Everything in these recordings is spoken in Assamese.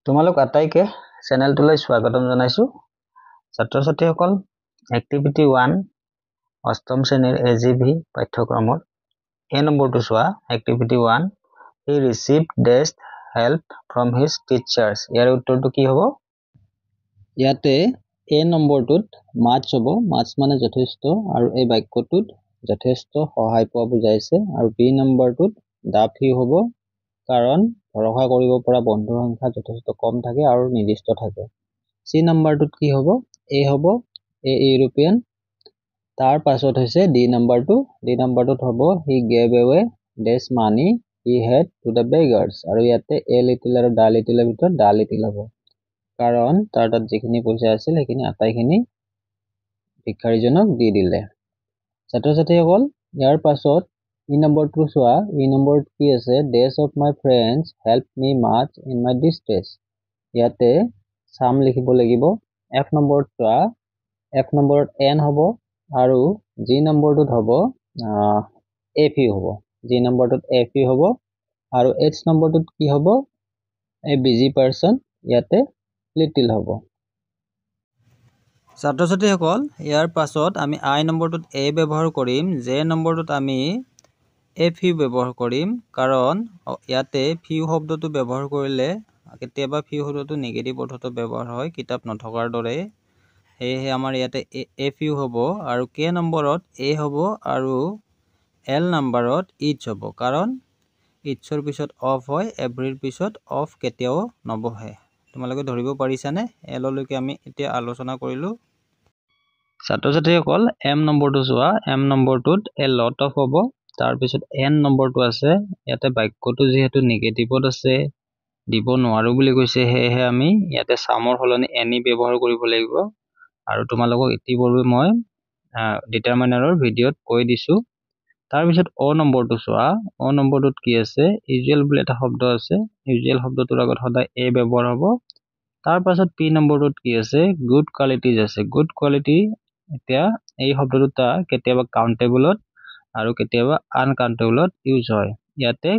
তোমালোক আটাইকে চেনেলটোলৈ স্বাগতম জনাইছোঁ। ছাত্ৰ ছাত্ৰীসকল, এক্টিভিটি 1, অষ্টম শ্ৰেণীৰ এ.জি.ভি পাঠ্যক্ৰমৰ এ নম্বৰটো চোৱা। Activity 1, he receive dash help from his teachers. ইয়াৰ উত্তৰটো কি হ'ব? ইয়াতে এ নম্বৰটোত মাচ হ'ব। মাচ মানে যথেষ্ট, আৰু এই বাক্যটোত যথেষ্ট সহায় পোৱা বুজাইছে। আৰু বি নম্বৰটোত দা ফিউ হ'ব, কাৰণ ভৰসা কৰিব পৰা বন্ধুৰ সংখ্যা যথেষ্ট কম থাকে আৰু নিৰ্দিষ্ট থাকে। চি নম্বৰটোত কি হ'ব? এ হ'ব, এ ইউৰোপিয়ান। তাৰ পাছত হৈছে ডি নম্বৰটো। ডি নম্বৰটোত হ'ব he gave away dash money he had to the beggars. আৰু ইয়াতে এ লিটিল আৰু দা লিটিলৰ ভিতৰত দা লিটিল হ'ব, কাৰণ তাৰ তাত যিখিনি পইচা আছিল সেইখিনি আটাইখিনি ভিক্ষাৰীজনক দি দিলে। ছাত্ৰ ছাত্ৰীসকল, ইয়াৰ পাছত ই নম্বৰটো চোৱা। ই নম্বৰত কি আছে? Dash of my friends help me much in my distress. ইয়াতে চাম লিখিব লাগিব। এফ নম্বৰত চোৱা, এফ নম্বৰত এন হ'ব আৰু জি নম্বৰটোত হ'ব এ ফিউ হ'ব। জি নম্বৰটোত এ ফিউ হ'ব। আৰু এইচ নম্বৰটোত কি হ'ব? এ বিজি পাৰ্চন, ইয়াতে লিটিল হ'ব। ছাত্ৰ ছাত্ৰীসকল, ইয়াৰ পাছত আমি আই নম্বৰটোত এ ব্যৱহাৰ কৰিম, জে নম্বৰটোত আমি এ ফিউ ব্যৱহাৰ কৰিম, কাৰণ ইয়াতে ফিউ শব্দটো ব্যৱহাৰ কৰিলে কেতিয়াবা ফিউ শব্দটো নিগেটিভ অৰ্থতো ব্যৱহাৰ হয়, কিতাপ নথকাৰ দৰে। সেয়েহে আমাৰ ইয়াতে এ ফিউ হ'ব। আৰু কে নম্বৰত এ হ'ব আৰু এল নম্বৰত ইচ হ'ব, কাৰণ ইটছৰ পিছত অফ হয়, এভৰিৰ পিছত অফ কেতিয়াও নবহে। তোমালোকে ধৰিব পাৰিছানে? এললৈকে আমি এতিয়া আলোচনা কৰিলোঁ। ছাত্ৰ ছাত্ৰীসকল, এম নম্বৰটো চোৱা। এম নম্বৰটোত এ লট অফ হ'ব। তাৰপিছত এন নম্বৰটো আছে। ইয়াতে বাক্যটো যিহেতু নিগেটিভত আছে, দিব নোৱাৰোঁ বুলি কৈছে, সেয়েহে আমি ইয়াতে চামৰ সলনি এনি ব্যৱহাৰ কৰিব লাগিব। আৰু তোমালোকক ইতিপূৰ্বে মই ডিটাৰমাইনাৰৰ ভিডিঅ'ত কৈ দিছোঁ। তাৰপিছত অ' নম্বৰটো চোৱা। অ' নম্বৰটোত কি আছে? ইউজুৱেল বুলি এটা শব্দ আছে। ইউজুৱেল শব্দটোৰ আগত সদায় এ ব্যৱহাৰ হ'ব। তাৰপাছত পি নম্বৰটোত কি আছে? গুড কোৱালিটিজ আছে। গুড কোৱালিটি, এতিয়া এই শব্দ দুটা কেতিয়াবা কাউণ্টেবলত আৰু কেতিয়াবা আনকাউণ্টেবলত ইউজ হয়। ইয়াতে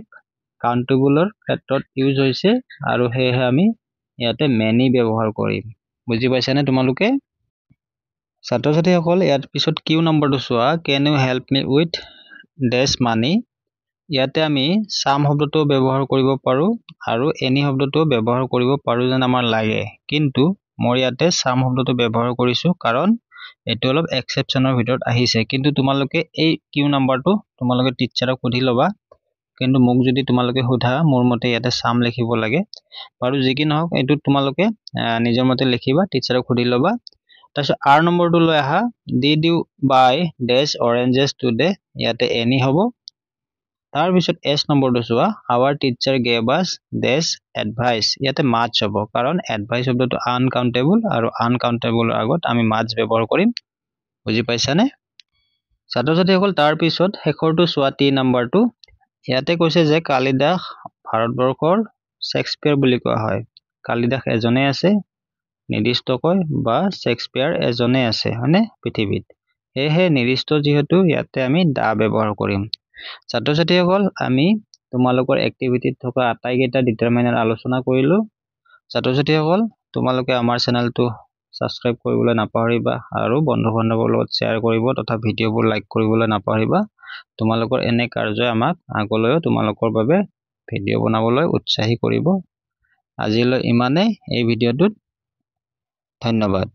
কাউণ্টেবলৰ ক্ষেত্ৰত ইউজ হৈছে আৰু সেয়েহে আমি ইয়াতে মেনি ব্যৱহাৰ কৰিম। বুজি পাইছানে তোমালোকে? ছাত্ৰ ছাত্ৰীসকল, ইয়াৰ পিছত কিউ নম্বৰটো চোৱা। Can you help me with dash money? ইয়াতে আমি চাম শব্দটো ব্যৱহাৰ কৰিব পাৰোঁ আৰু এনি শব্দটো ব্যৱহাৰ কৰিব পাৰোঁ যেন আমাৰ লাগে, কিন্তু মই ইয়াতে চাম শব্দটো ব্যৱহাৰ কৰিছোঁ, কাৰণ এইটো অলপ এক্সেপশ্যনৰ ভিতৰত আহিছে। কিন্তু তোমালোকে এই কিউ নাম্বাৰটো তোমালোকে টিচাৰক সুধি ল'বা, কিন্তু মোক যদি তোমালোকে সোধা, মোৰ মতে ইয়াতে চাম লিখিব লাগে। বাৰু যি কি নহওক, এইটো তোমালোকে নিজৰ মতে লিখিবা, টিচাৰক সুধি ল'বা। তাৰপিছত আৰ নম্বৰটো লৈ আহা। Did you buy dash oranges today? ইয়াতে এনি হ'ব। তাৰপিছত এছ নম্বৰটো চোৱা। Our teacher gave us dash advice. ইয়াতে মাচ হ'ব, কাৰণ এডভাইচ শব্দটো আনকাউণ্টেবল আৰু আনকাউণ্টেবলৰ আগত আমি মাচ ব্যৱহাৰ কৰিম। বুজি পাইছানে ছাত্ৰ ছাত্ৰীসকল? তাৰপিছত শেষৰটো চোৱা, টি নম্বৰটো। ইয়াতে কৈছে যে কালিদাস ভাৰতবৰ্ষৰ শ্বেক্সপিয়াৰ বুলি কোৱা হয়। কালিদাস এজনেই আছে নিৰ্দিষ্টকৈ, বা শ্বেক্সপিয়াৰ এজনেই আছে, হয়নে, পৃথিৱীত। সেয়েহে নিৰ্দিষ্ট যিহেতু, ইয়াতে আমি দা ব্যৱহাৰ কৰিম। ছাত্ৰ ছাত্ৰীসকল, আমি তোমালোকৰ এক্টিভিটিত থকা আটাইকেইটা ডিটাৰমাইনাৰ আলোচনা কৰিলোঁ। ছাত্ৰ ছাত্ৰীসকল, তোমালোকে আমাৰ চেনেলটো ছাবস্ক্ৰাইব কৰিবলৈ নাপাহৰিবা আৰু বন্ধু বান্ধৱৰ লগত শ্বেয়াৰ কৰিব তথা ভিডিঅ'বোৰ লাইক কৰিবলৈ নাপাহৰিবা। তোমালোকৰ এনে কাৰ্যই আমাক আগলৈও তোমালোকৰ বাবে ভিডিঅ' বনাবলৈ উৎসাহী কৰিব। আজিলৈ ইমানেই এই ভিডিঅ'টোত। ধন্যবাদ।